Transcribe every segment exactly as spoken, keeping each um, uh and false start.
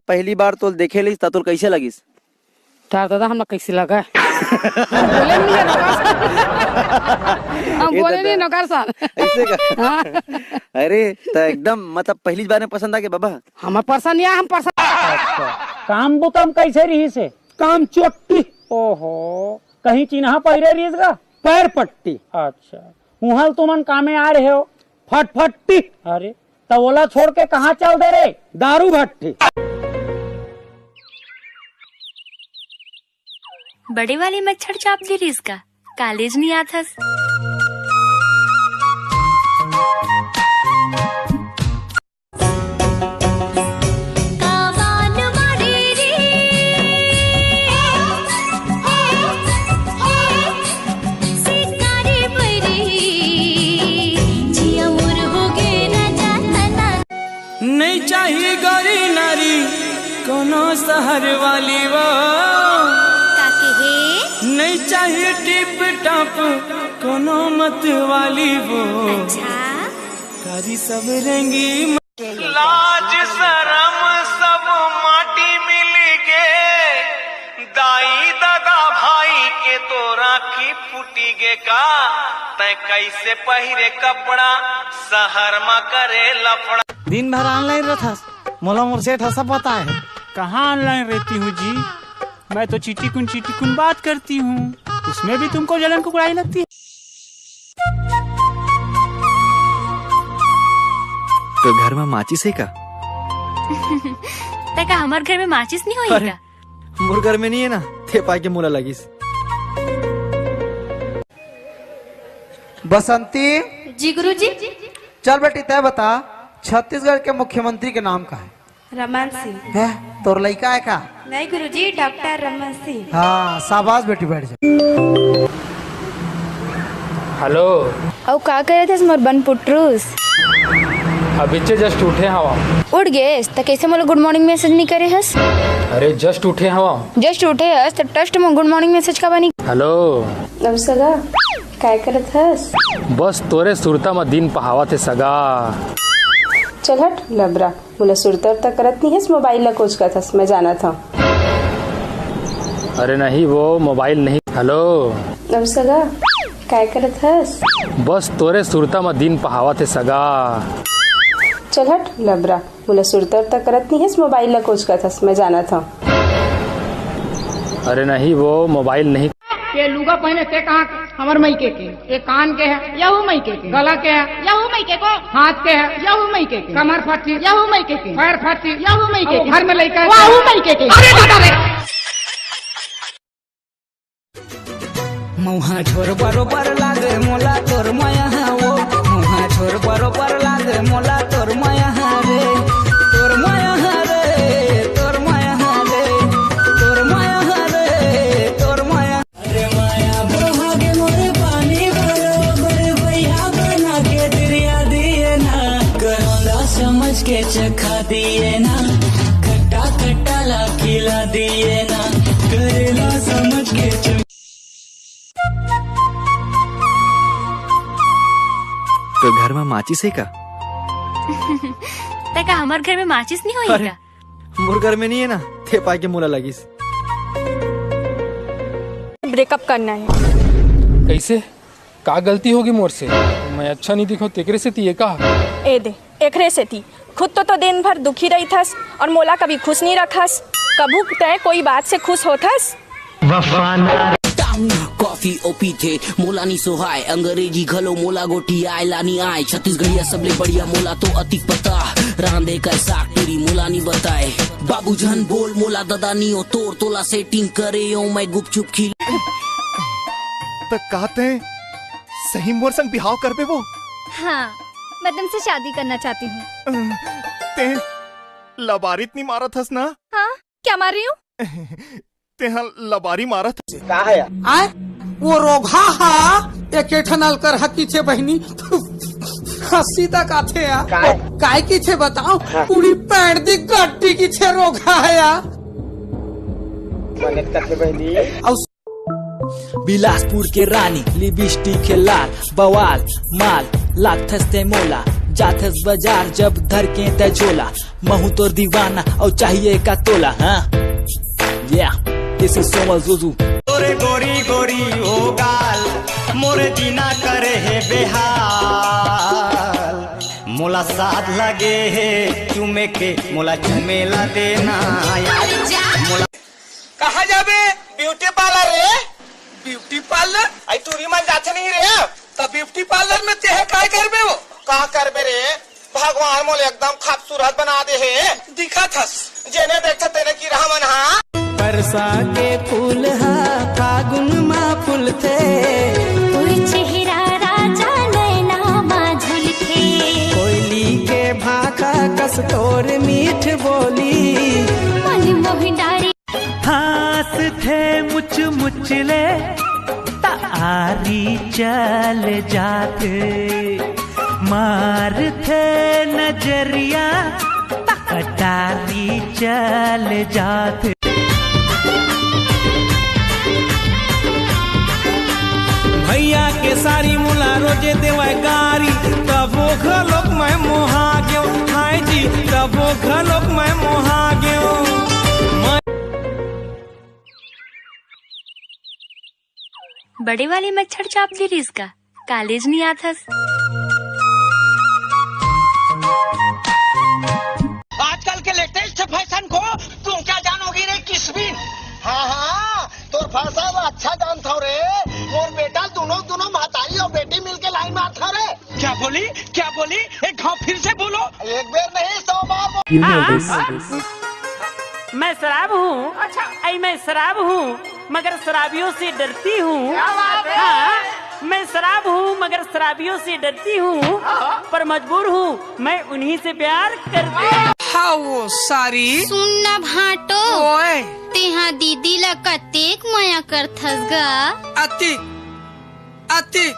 पहली बार तोल देखे लिस, त तोल कैसे लगिस? तार दादा, हमला कैसे लगा? हम बोले नहीं नौकर साहब। हम ये बोले दादा। नहीं नौकर साहब। ऐसे का? हाँ। अरे, त एकदम, मतलब, पहली बार में पसंद आ गया बाबा? हमार पसंद या हम पसंद। अच्छा, काम बुतम कैसे रहिस हे? काम चोट्टी। ओहो, कहीं चिन्हा पहिरे रहिस गा? पैर पट्टी। अच्छा, उहाँ तुमन कामे आए रहे हो? फटफट्टी। अरे, त ओला छोड़ के कहाँ चल दे रे? दारू भट्टी। बड़े वाले मच्छर चाप दे रिस का, कॉलेज नहीं आथस। काबान मारे रे, शिकारी बरे, जिया मोर हो गे राजा तना। नहीं चाही गौरी नारी कोनो शहर वाली वो। का कहे? नहीं चाही टिप टॉप कोनो मत वाली वो। अच्छा। कारी सब रंगी। लाज शरम सब माटी मिल गे, दाई ददा भाई के तो राखी फूटी गे का, तै कैसे पहिरे कपड़ा, शहर म करे लफड़ा। दिन भर ऑनलाइन रथस, मोला मोर सेठ ह सब बताए हे। कहाँ ऑनलाइन रहती हूँ जी, मैं तो चिटिकुन चिटिकुन बात करती हूँ, उसमें भी तुमको जलन कुकड़ाई लगती है। तो घर में माचिस है का? तै का हमर घर में माचिस नहीं होई अरे, का? मोर घर में नहीं है ना, ते पाए के मोला लगिस। बसंती। जी गुरुजी। चल बेटी, तय बता, छत्तीसगढ़ के मुख्यमंत्री के नाम का है? रमन सिंह। है, तोर लइका है का? नहीं गुरुजी, डॉक्टर रमन सिंह। हाँ, शाबाश बेटी, बैठ जा। हेलो। अउ का करत हस मोर बन पुटरूस? अभिच्चे जस्ट उठे हवा। उठ गेस त कैसे मोला गुड मॉर्निंग मैसेज नहीं करे हस? अरे जस्ट उठे हवा। जस्ट उठे हस त टस्ट में गुड मॉर्निंग मैसेज का बनी? हेलो। अब सगा, काय करत हस? बस तोरे सुरता म दिन पहावत हे सगा। चल हट लबरा, मोला सुरता उरता करत नहीं हस, मोबाइल ला कोचकत हस, मैं जानत हव। अरे नहीं, वो मोबाइल नहीं। हेलो। अब सगा, काय करत हस? बस तोरे सुरता म दिन पहावत हे सगा। चल हट लबरा, मोला सुरता उरता करत नहीं हस, मोबाइल ला कोचकत हस, मैं जानत हव। अरे नहीं, वो मोबाइल नहीं। ये लुगा पहने ते कहाँ के? हमर मइके के। ये कान के है, यहू मइके के। गला के है, यहू मइके को। हाथ के है, यहू मइके के। कमर फट के, यहू मइके के। पैर फट के, यहू मइके के। घर में लइका है, वहू मइके के। अरे दादा रे। मौहा छोर बरोबर लागे मोला तोर मया हा वो। मौहा छोर बरोबर लागे मोला तोर मया हा रे। तोर मया हा रे, तोर मया हा रे, तोर मया हा रे, तोर मया। अरे माया बोहा के मोरे पानी बरोबर भैया बना के दरिया दिए ना। करौंदा समझ के चखा दिए ना। खट्टा खट्टा ला खिला दिए ना। करेला समझ के चखा। तो घर में माचिस है का? तै का हमर घर में माचिस नहीं होई अरे, का? मोर घर में नहीं है ना, ते पाए के मोला लगिस। ब्रेकअप करना है। कैसे? का गलती होगी मोर से? मैं अच्छा नहीं दिखो तेकरे सेती ये का? ए दे, एकरे सेती। खुद तो, तो दिन भर दुखी रहिथस और मोला कभी खुश नहीं रखस। कभू तै कोई बात से खुश होथस? टाउन कॉफी ओ पीथे, मोला नी सोहाय, अंग्रेजी घलो मोला गोटी आय, लानी आय, छत्तीसगढ़िया सबले बढ़िया, मोला तो अतिक पता, रांधे का साग तेरी मोला नी बताए, बाबू झन बोल, मोला ददा नी ओ तोर, तोला सेटिंग करे ओ मैं गुपचुप खिल। त का तैं सही मोर संग बिहाव करबे वो? हाँ, मैं तुमसे शादी करना चाहती हूँ। अ, तैं लबारित नी मारत हस ना? हाँ, क्या मार रही हूँ? तेहा लबारी मारत। का है? आय, वो रोघा हा, एके ठन अलकर हकी छे बहिनी। हंसी तक आथे यार। काय? काय की छे बताओ? हाँ। पूरी पैंट दी गट्टी की छे रोघा है यार। मन्नत करते बहिनी। अउ बिलासपुर के रानी, लिपस्टिक के लाल, बवाल माल, लागथस ते मोला। जाथस बाजार जब धर के तै झोला, महू तोर दीवाना अउ चाहिए का तोला, हाँ? Yeah, this is Soma Zuzu। तोरे गोरी गोरी ओ गाल, मोरे जीना करे हे बेहाल। मोला साध लगे हे चुमे के, मोला चुमेला देना यार। मोला कहाँ जाबे? ब्यूटी पार्लर रे। Beauty parlour? आई टूरी मन जाथे नहीं रे। त ब्यूटी पार्लर में तेहे काय करबे वो? का करबे रे? भगवान मोले एकदम खूबसूरत बना दे हे। दिखत हस। जेने देखथे तेने किरहा मन हा। परसा के फूल हा फागुन मा फूलथे। तोर चेहरा राजा नैना मा झुलथे। कोयली के भाखा कस तोर मीठ बोली। मन मोहि डारी। हाँसथे मुच मुच ले, त आरी चल जाथे। मारथे नजरिया, त अटारी चल जाथे। भैया के सारी मोला रोजे देवय गारी, तबो घलोक मैं मोहा गेंव। हाय जी, तबो घलोक मैं मोहा गेंव। मैं बड़े वाले मच्छर चाप दे रिस का, कॉलेज नहीं आथस। आजकल के लेटेस्ट फैशन को तुम क्या जानोगी रे किस्मिन? हाँ, हाँ, तोर फैशन अच्छा जानथव रे। मोर बेटा दुनो, दुनो महतारी अउ बेटी मिलके लाइन मारथव रे। क्या बोली? क्या बोली? एक घाव फिर से बोलो। एक बेर नहीं, सौ बार बोल। You know हाँ, this। मैं शराब हूँ। अच्छा। ऐ मैं शराब हूँ, मगर शराबियों से डरती हूँ। क्या बात है? हाँ, मैं शराब हूँ, मगर शराबियों से डरती हूँ। हाँ। पर मजबूर हूँ, मैं उन्हीं से प्यार करती हूँ। हाँ, वो सारी। सुन ना भांटो। ओए। तेहा दीदी ला कतेक मया करथस गा। अति, अति,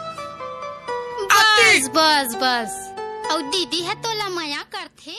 बस, अति। बस, बस। अउ दीदी ह तोला मया करथे।